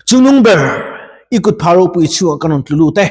Chungnung ber, i kut phah ropui chhungah kan rawn tlu lut e.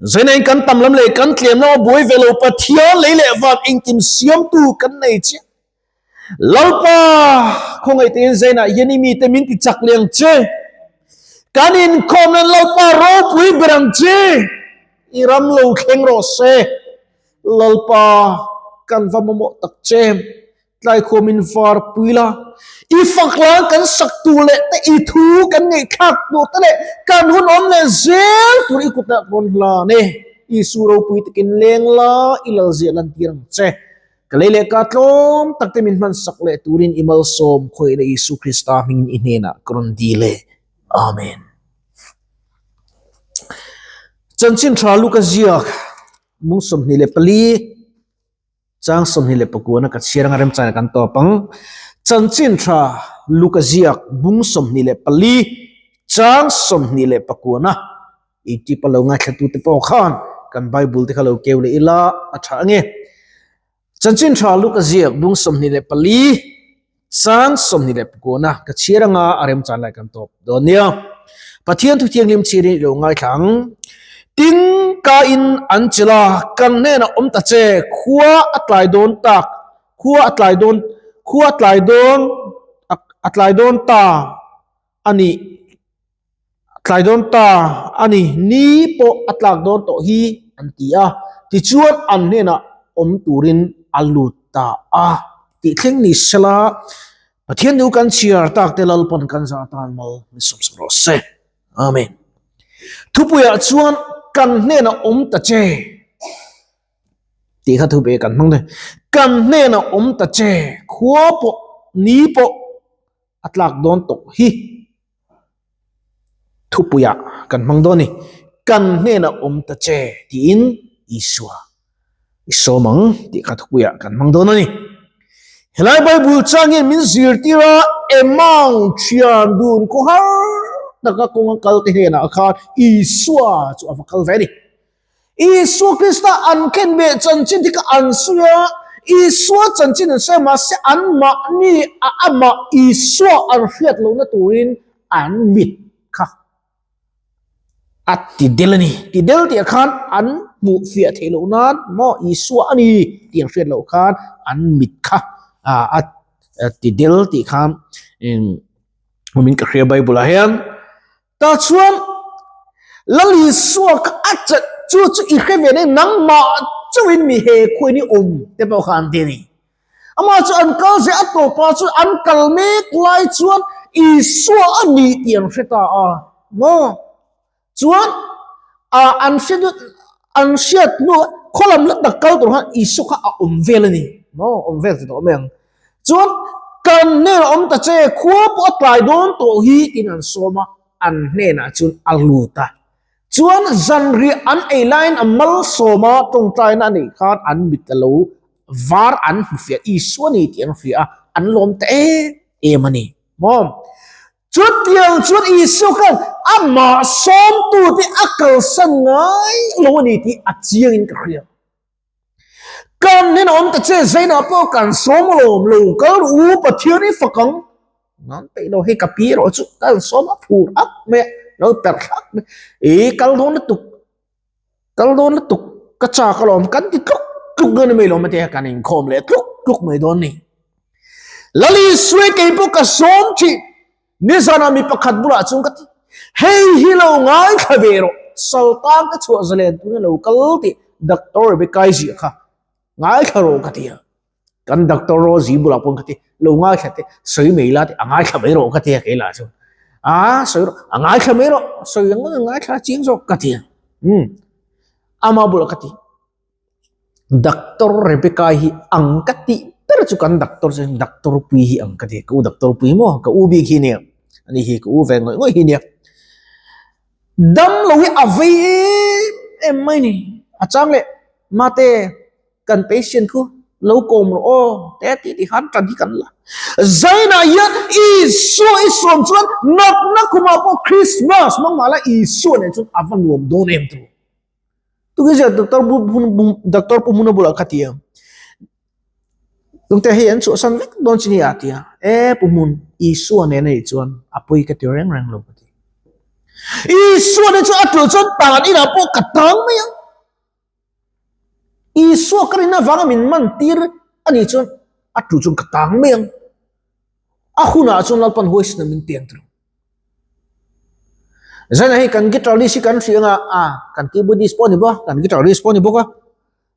Zainain kan tam lam leh kan tlem lama buai ve lo Pathian lei leh van engkim siamtu kan nei chiah. Lalpa, khawngaih tein Zainah hian i mite min ti chak leh ang che. Kan inkhawm nan Lalpa ropui ber ang che. I ram lo thleng rawh se. Lalpa, kan va mamawh tak che. Tlaikhawm in var pui la, i fak lan kan sak tur leh te i thu kan ngaihthlak tur te leh kan hun awm leh zel tur i kutah rawn hlan e. Isu ropui takin leng la, i lal ziah lan tir ang che. Ka lei leh ka tlawm tak te min hman sak leh turin i malsawm khawihna Isu Krista hmingin i hnenah ka rawn dil e. Amen. Chanchin tha Luka ziak mung 24. Chang 29 ka chhiar anga remchangin kan tawp ang. Chanchin tha Luka ziak bung 24 chang 29 YouTube a lo ngaithlatute pawh khan kan Bible te kha lo keu leh ila a tha ange. Chanchin tha Luka ziak bung 24 chang 29 ka chhiar anga a remchan lai kan tawp dawn nia. Pathian thu thianghlim chhiarin i lo ngaithla ang. Tin, ka in an chilh a, kan hnenah awm ta che, khua a tlai dawn tak, khua a tlai dawn, khua a tlai dawn, a tlai dawn ta a nih. Tlai dawn ta a ni, ni pawh a tlak dawn tawh hi an ti a, tichuan an hnenah awm turin a lut ta a tih thleng ni sela, Pathian nu kan chhiar tak te Lalpan kan zah atan mal min sawmsak rawh se. Amen. Thupuiah chuan kan hnenah awm ta che tih kha thu pe kan hmang thei. Kan hnenah awm ta che, khua pawh, ni pawh a tlak dawn tawh hi. Thupuiah kan hmang dawn a ni. Kan hnenah awm ta che tiin Isua i sawm ang tih kha thupuiah kan hmang dawn a ni. Helai Bible changin min zirtir a, Emau thian dun khaw har taka kawnga kalte hnenah khan Isua chu a va kal ve a ni. Isua Krista an khen ve chanchin hi kha an sawi a, Isua chanchin an sawi a, mahse anmahni a amah Isua an hriat lohna turin an mit kha a ti del a ni. Ti del tih ah khan an hmuh fiah theih loh nan maw Isua a ni tih an hriat loh khan an mit kha a ti del tih khan min ka hria Bible ah hian. Tah chuan Lal Isua kha a chat chu chu i hre ve nei nangmah chauhin mi he khuain i awm te pawh kha an ti a ni. Amah chu an kal zel a tawpah chuan an kal mek lai chuan Isua a ni tih an hre ta a maw? Chuan an hre an hriat hnu khawlam la tak kal tur khan Isua kha a awm vel a ni maw? Awm vel ti tawh mai ang. Chuan kan hnenah awm ta che, khua pawh a tlai dawn tawh hi tiin an sawm a, an hnenah chuan a lut a. Chuan zanriah an ei laiin a malsawm a, tawngtaina a neih khan an mit a lo var an hmu fiah, Isua ni tih an hria a, an lawm ta em em a ni maw? Chutiang chuan Isua khan amah sawmtute a kalsan ngai lo a ni tih a chiangin ka hria. Kan hnenah awm ta che, Zainah pawh kan sawm alawm lo, kal rawh u, Pathian i fak ang. Nan peih lo, hei ka pi erawh chu kan sawm a phur ap mai a, lo perh thlak mai. Ih, kal dawn lutuk, kal dawn lutuk, ka chak alawm, kan ti tluk tluk dawn a ni mai lawm a tia, kan inkhawm leh tluk tluk mai dawn a ni. Lal Isua kei pawh ka sawm thin, Nizanah mi pakhat bulah chuan ka ti, Hei hi lo ngaithla ve rawh, Saltan ka chhuah zalen tuna lo kal tih Doctor Rebecca-i ziah kha ngaithla rawh ka ti a. Kan Doctor Rosie bulah pawh ka ti, Lo ngaithla teh, sawi mai la tih a ngaithla mai rawh ka ti a kei lah chuan. A sawi rawh, a ngaithla mai rawh, sawi ang ang ngaithla chiang zawk ka ti a. Umm, ama bulah ka ti. Doctor Rebecca hi ang ka tih ber chu kan doctor chu doctor pui hi ang ka ti ka u doctor pui maw ka u bik hi nia ani hi ka u ve ngawih ngawih hi nia dam lo hi a vei em em mai ni a chang leh mate kan patient khu lo kawm rawh aw te tih tih khan tan hi kan la zainah hian Isua i sawm chuan natna khumah pawh Christmas hmang mahla Isua nen chuan a va nuam dawn em tur. Tukizia doctor bu doctor pu hmuna bulah kha ti a Nungte hei an chhuahsan vek dawn chi ni a ti a e pu hmun Isua nen a nih chuan a pawi ka ti reng reng lo ka ti. Isua te chu a tul chuan tan inah pawh ka tang mai ang. Isua ka rin avanga min man tir a nih chuan a tul chuan ka tang mai ang. A hunah chuan Lalpan huaisina min peng tur. Zaina hi kan guitarist hi kan hria anga a kan keyboardist pawh a ni bawk a, kan guitarist pawh a ni bawk a.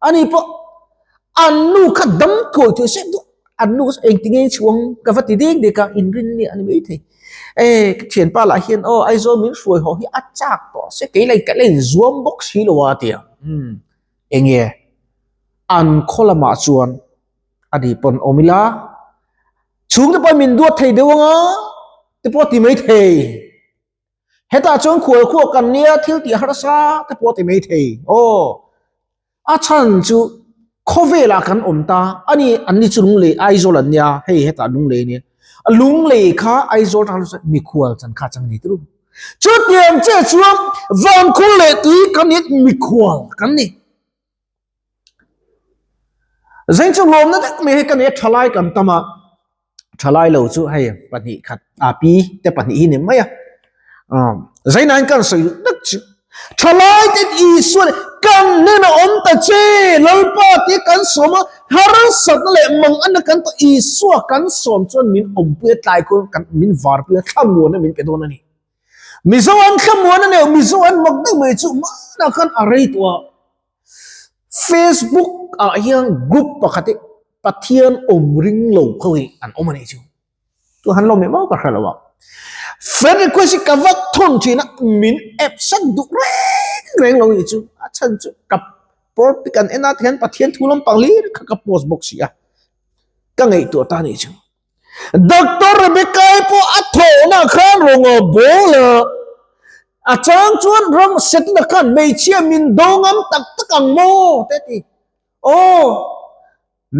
Ani pawh an nu kha dam thuai thuai sek duh an nu kha engtinge chhuang ka va ti dek dek a inrin nia a ni mai thei. E ka thianpa lah hian aw Aizawl min hruai haw hi a chak tawh se kei lai ka la inzuam bawk si lo a ti a. Umm enge an khaw lamah chuan ani pawn awm ila chhungte pawh min duat thei deuh anga te pawh ti mai thei. Hetah chuan khual khuak kan nia thil tih harsa te pawh ti mai thei. Aw, a chhan chu khawvelah kan awm ta a ni, an ni chu Lunglei Aizawl an nia, hei hetah Lunglei a nia. Lunglei kha Aizawl atang chuan mikhual chan kha chang ni turu. Chutiang chiah chuan Vankhur leh tui kan ni mikhual kan ni. Zeng chu lawmna deuh mai hi ka nei a, thalai kan tam a, thalai lo chu hei pahnih khat a pi te pahnih hi ni mai a, Zainain kan sawi duh tak chu thalai te Isua leh kan hnenah awm ta che Lalpa tia kan sawm a, harsatna leh manganna kan tawh Isua kan sawm chuan min awmpui a, tlai khaw kan min varpui a, thlamuanna min pe dawn a ni. Mizo an thlamuan a neu, Mizo an mak deuh mai chu hmanah khan a rei tawh a. Facebook ah hian group pakhat hi Pathian awm ring lo kho hi an awm a nih chu. Tu han lawm leh mau ka hre lo a. Friend request hi ka va thawn thin a, min accept duh reng reng lo a nih chu. A chhan chu ka post kan en a tihian Pathian thu lampang hlir kha ka post bawk si a. Ka ngaihtuah ta a nih chu. Doctor Rebecca-i pawh a thawhna khan rawn a bawl a, a chang chuan ram setna khan hmeichhia min do ngam tak tak ang maw te a ti. Aw,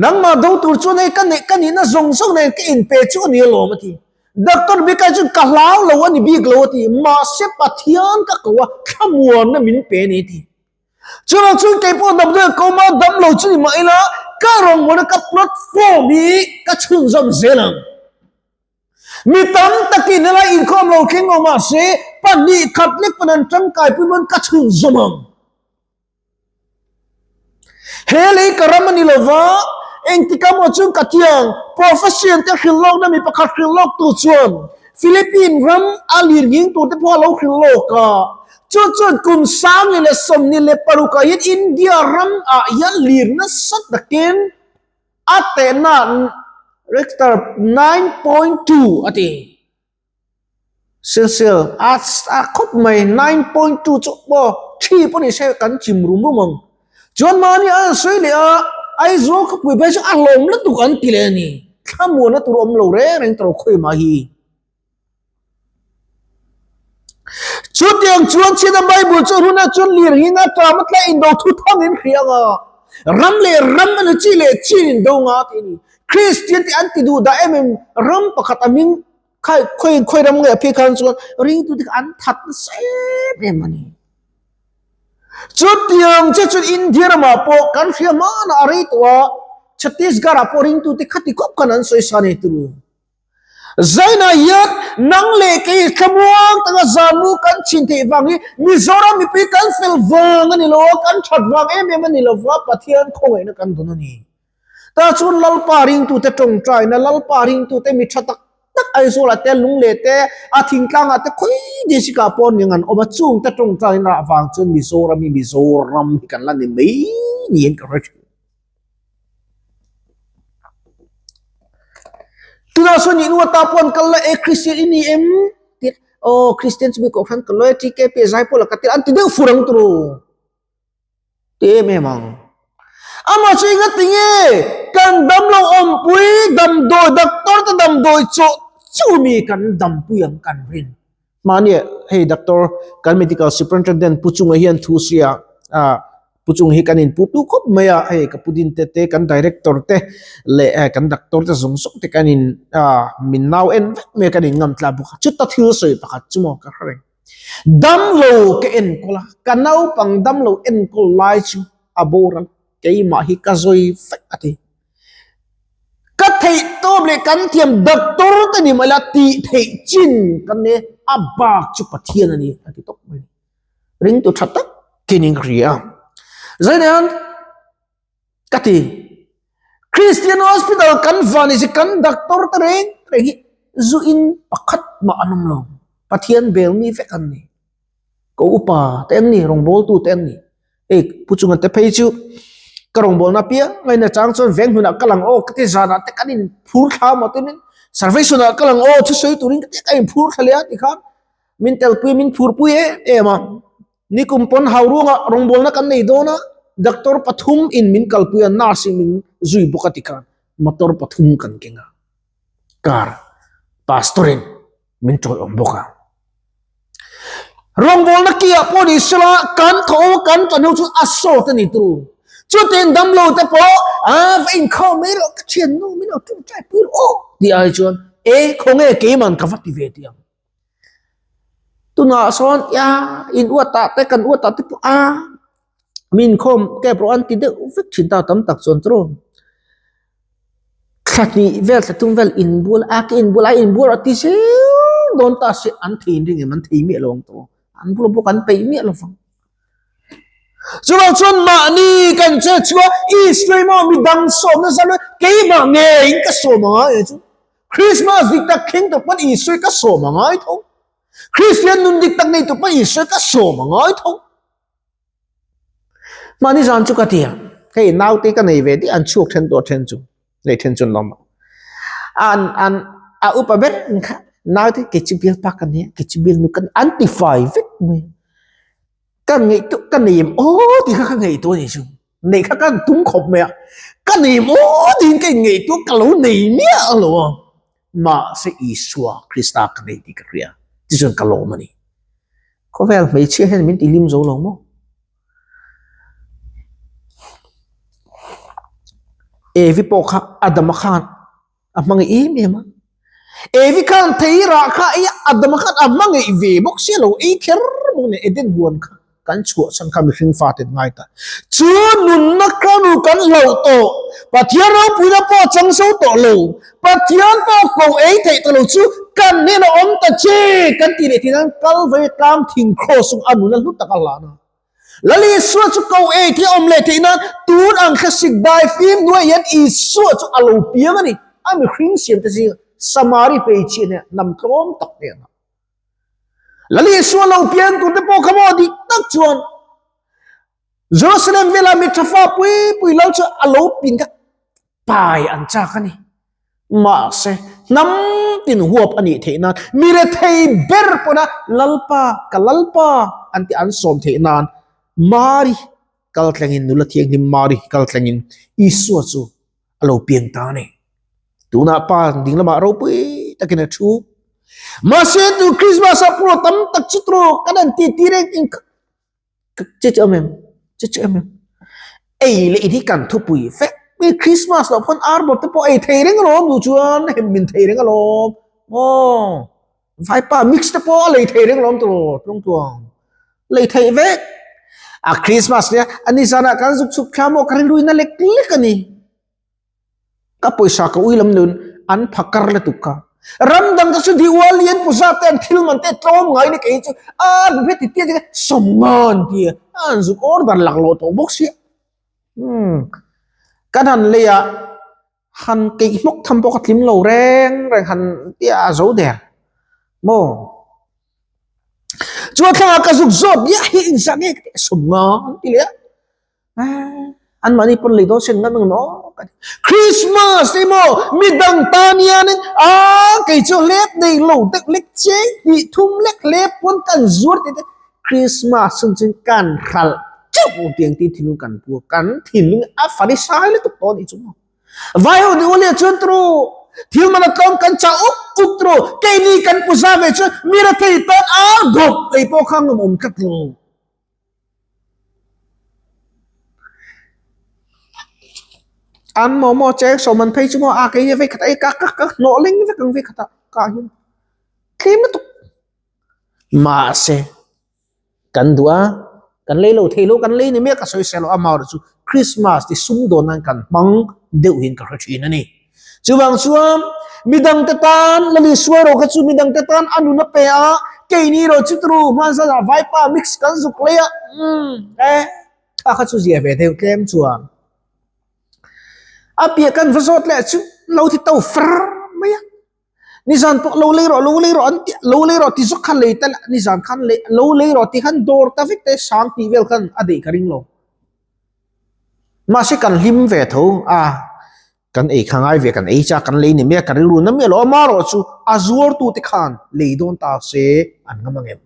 nangmah do tur chuan hei ka neih ka nihna zawng zawng nen ka inpe chu a ni alawm a ti. Doctor Rebecca-i chuan ka hlau lo a ni bik lo a ti, mahse Pathian ka ko a, thlamuanna min pe a ni a ti. Chuvang chuan kei pawh damdawi a kawm a, dam lo chu ni mah ila ka rawngbawlna ka platform hi ka chhunzawm zel ang. Mi tam takin helai inkhawm lo thleng lo mahse pahnih khat lek pawn an tangkaipui pawn ka chhunzawm ang. He lei ka ram a ni lova, engtik amaw chuan ka thiang profession te hrilh lawkna mi pakhat hrilh lawktu chuan Philippine ram a lirnghing turte pawh a lo hrilh lawk a. Chu chuan kum 2026 ah hian India ram ah hian lir nasa takin a tehna Richter 9.2 a ti. Silsil a a khawp mai 9.2 chu maw thi pawh ni se kan chim rum rum ang. Chuan mahni a sawi leh a Aizawl khawpui phei chu a hlawm lutuk an ti leh a ni. Thlamuanna tur awm lo reng reng tawh khawi mah hi. Chutiang chuan chhiat a Bible chu runa chuan lir hing a ṭam a tla indo thu thang in hria anga ram leh ram a ni chi leh chi in do nga tih a ni. Kristian te an ti duh dah em em ram pakhat a hming khai khawi khawi ram nge a phei khan chuan ringtu te kha an that nasa em em a ni. Chutiang che chuan India ramah pawh kan hria hmanah a rei tawh a, Chhattisgarh ah pawh ringtu te khati khawp khan an sawi sa nei turu. Zainah hian nang leh kei thlamuang taka zanmu kan chhin theih vang hi Mizoram mipui kan fel vang a ni lo a, kan that vang em em a ni lo va, Pathian khawngaihna kan dawn a ni. Tah chuan Lalpa ringtute tawngtaina, Lalpa ringtute mi tha tak tak Aizawlah te, Lungleh te, a thingtlangah te khawi district ah pawh ning an awm a, chungte tawngtaina rah vang chuan Mizoram hi Mizoram hi kan la ni mai niin ka hre thin. Tunah sawn nih nuah ta pawh an kal la e Christian i ni em tih aw Christian chu mi kohhran ka lawi a TKP zai pawh la ka tir an ti deuh fur ang turu ti em em ang amah chu enga tinge kan damlo awmpui damdawi doctor te damdawi chawh chu mi kan dampui ang kan rin Mahni hei doctor kan medical superintendent Pu Chunga hian thu sia ah Pu Chung hi kan inpu tu khawp mai a hei ka pu din te te kan director te leh kan doctor te zawng zawng te kan in ah min nau en vek mai a kan in ngam tla bawk a chuta thil sawi pakhat chu maw ka hre reng damlo ka enkawl a ka naupang damlo enkawl lai chu a boral keimah hi ka zawi vek a ti. Ka theih tawp leh kan thiam doctor te ni mai la tih theih chin kan ni. a bak chu Pathian a ni a ti tawp mai. Ringtu tha tak kinin ka hria. Zainian ka ti Christian Hospital kan van hi kan doctor te reng reng hi zu in pakhat mah an awm lo. Pathian bel mi vek an ni. Ko upa te an ni, rawngbawltu te an ni. Hei pu chunga te phei chu ka rawngbawlna piang mai na chang chuan veng hmunah ka lang aw ka ti zanah te kan in phur thla maw te min salvation ah ka lang aw thusawi turin ka ti ka in phur thla leh a tikhan min telpui min phurpui em em a. Nikum pawn hau ruangah rawngbawlna kan nei dawn a, doctor pathum in min kalpui a nurse in min zui bawk a tikhan motor pathum kan keng a car pastor in min tawih awm bawk a. Rawngbawlna kiah pawh ni sela kan thaw a kan tan ho chu a sawt a ni turu. Chutin damlo te pawh a va inkhawm mai rawh ka thiannu min lo tawngtai pui rawh aw tih ai chuan e khawnge keiman ka va ti ve tih ang. Tunah sawn ia in uat ah te kan uat ah te pawh a min inkhawm kep rawh an ti deuh vek thin ta tam tak chuan turu. Thla hnih vel thla thum vel inbual a ka inbual a inbual a ti zel dawn ta se an thei ring em an thei miah lo ang tawh an bula bawk an peih miah lo vang. Chuvang chuan mahni kan che chua Israel maw midang sawmna zar leh keimah ngeiin ka sawm a ngai chu Christmas dik tak thleng tur pawn Israel ka sawm a ngai tho Christian nun dik tak nei tur pawn Israel ka sawm a ngai tho. Mahni zan chu ka ti a, hei naute ka nei ve tih an chhuak then tawh then chu, nei then chu an lawm a. An an a upa ber ang kha naute kei chu bialpa ka nia, kei chu bialnu ka nia an ti fai vek mai. Ka ngaihtuah ka nei em aw tih kha ka ngaihtuah a nih chu, neih kha ka tum khawp mai a, ka nei em aw tiin ka inngaihtuah ka lo nei miah lo a, mahse Isua Krista ka nei tih ka hria, tichuan ka lawm a ni. Khawvel hmeichhia hian min tihlim zo lo maw? Evi pawh kha Adama khan a hmangaih em em a. Evi khan thei rah kha ei a, Adama khan a hmangaih ve bawk sia lo ei kher bawk nen Eden huan kha kan chhuah chhan kha mihring faten ngai ta. Chu nunna kha nu kan hlauh tawh, Pathian ropuina pawh a chang zo tawh lo. Pathian pawh ko ei theih ta lo chu kan hnenah awm ta che kan tih leh tih nan Kalvari tlang thing cross chung a nuna hlu tak a hlan a. Lal Isua chu ko ei theih awm leh theih nan tun ang thlasik dai fim hnuaiah hian Isua chu a lo piang a ni. A mihring siamte zingah Samari hmeichhia hnenah hnam tlawm tak hnenah. Lal Isua lo piang turte pawh kha maw dik tak chuan Jerusalem vela mi tha fa pui pui lo chu a lo pin kha pai an chak a ni. Mahse, hnam tin huap a nih theih nan mi rethei ber pawna Lalpa, ka Lalpa an tih an sawm theih nan Mari kal thlengin, nula thianghlim Mari kal thlengin Isua chu a lo piang ta a ni. Tunah pa ding lamah ropui takin a thu. Mahse, tu Christmas ah pawh tam tak chu tawk kan han titi reng in Che che awm em? Che che awm em? Ei leh in hi kan thupui vek mai Christmas loh pawn arbawp te pawh ei thei reng alawm duh chuan hem min thei reng alawm aw vaipa mix te pawh a lei thei reng alawm tawh tlung tluang lei theih vek a Christmas nia ani zanah kan zuk chhuk thla maw ka rilru in a lek lek a ni. Ka pawisa ka ui lam nun an pha kar lutuk kha. Ram dang te chu Diwali an puja te an thil man te tlawm ngai ni kei chu a bu heti tia tia sawmnga an ti a an zuk order lak lawh tawh bawk sia. Umm kan han lei a han keih hmawk tham pawh ka tlim lo reng reng han tia a zo der maw. Chuan thlangah ka zuk zawt diah hi inzah nge ka ti a sawmnga an ti leh a. An mahni pawn lei dawn sen ngam ang maw ka ti. Christmas te maw midang tan hianin a kei chu hlep nei lo deuh lek cheng hnih thum lek hlep pawn kan zuar tih te Christmas chhung chuan kan hralh teuh tiang tin thinlung kan pu a kan thinlung a farisai lutuk tawh a nih chu maw. Vai ho ni ulia chuan turu thil man a tlawm kan chah up up turu keini kan pu za ve chuan mi rethei tan a dawp ei pawh kha ngam awm tlat lo. An momo cheng sawm an phei chu maw a kei hi vei khat a ei ka ka ka hnawh leng vek ang vei khat ah ka hian tlem lutuk mahse kan duh a kan lei lo thei lo kan lei ni mek a sawi selo amaherawhchu chu Christmas ti sumdawn nan kan hmang deuh in ka hre thin a ni. Chuvang chuan midangte tan Lali Suairo kha chu midangte tan a nun a pe a, Keini erawh chu turu hmanzan ah vaipa mix kan zuk lei a, umm e kha kha chu zia ve deuh tlem chuan. A piah kan va zawt leh chu lo ti to far mai a. Nizan pawh lo lei rawh, lo lei rawh an ti, lo lei rawh ti zawk khan lei ta la, nizan khan lei, lo lei rawh tih khan dawr ta vek te sang tih vel khan a deih ka ring lo. Mahse kan hlim ve tho a, kan ei kha ngai ve, kan ei cha, kan lei ni mai a, kan rilru na miah lo, amaherawh chu a zuartu te khan lei dawn ta se an ngam ang em?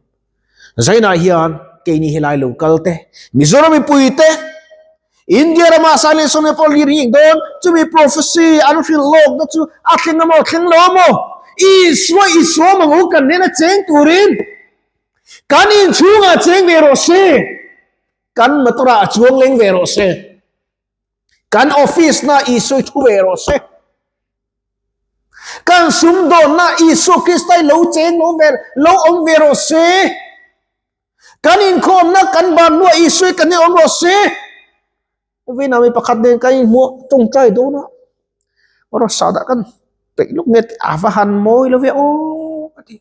Zainah hian keini helai lo kal te, Mizoram mipui te, India rama Silent Sawmia pawh lir hi dawn, chumi prophecy an hrilh lawkna chu a thleng amaw thleng lo amaw? Isua i sawm ang u kan hnena cheng turin kan inchhungah cheng ve rawh se, kan motor ah chuang leng ve rawh se, kan office na Isua i thu ve rawh se. Kan sumdawnna Isua Krista hi lo cheng lo ve, lo awm ve rawh se. Kan inkhawmna kan ban hnuah Isua hi kan in awm rawh se. Vina mi pakhat nen kan inhmuh tawngtai dawn a. Rawh dah kan peih luk nge a va han mawi lo ve aw ka ti.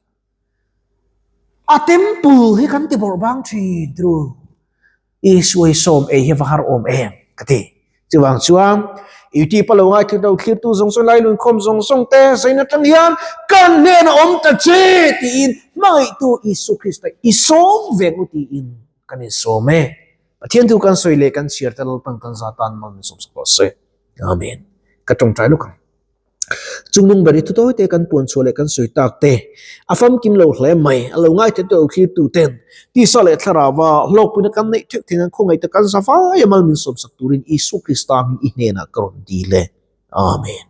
A temple hi kan ti bawrh bang thin tru. Isua hi sawm ei hi va har awm em ka ti. Chuvang chuan YouTube a lo ngaithlir lo thlirtu zawng zawng lai lunkhawm zawng zawng te zain atang hian kan hnenah awm ta che tiin hmangaihtu Isua Krista i sawm ve ang u tiin kan insawm e. Pathian thu kan sawi leh kan chhiar te Lalpan kan za tan mal min sawm sak rawh se. Amen. Ka tawngtai lawk ang. Chungnung ber i thu tawi te kan puan chhuah leh kan sawi tak te a famkim lo hle mai. A lo ngaithei tu thlir tu ten tisa leh thlarauva hlawkpuina kan neih theuh thei nan khawngaih te kan za vai a mal min sawmsak turin Isua Krista hming i hnenah ka rawn dil e. Amen.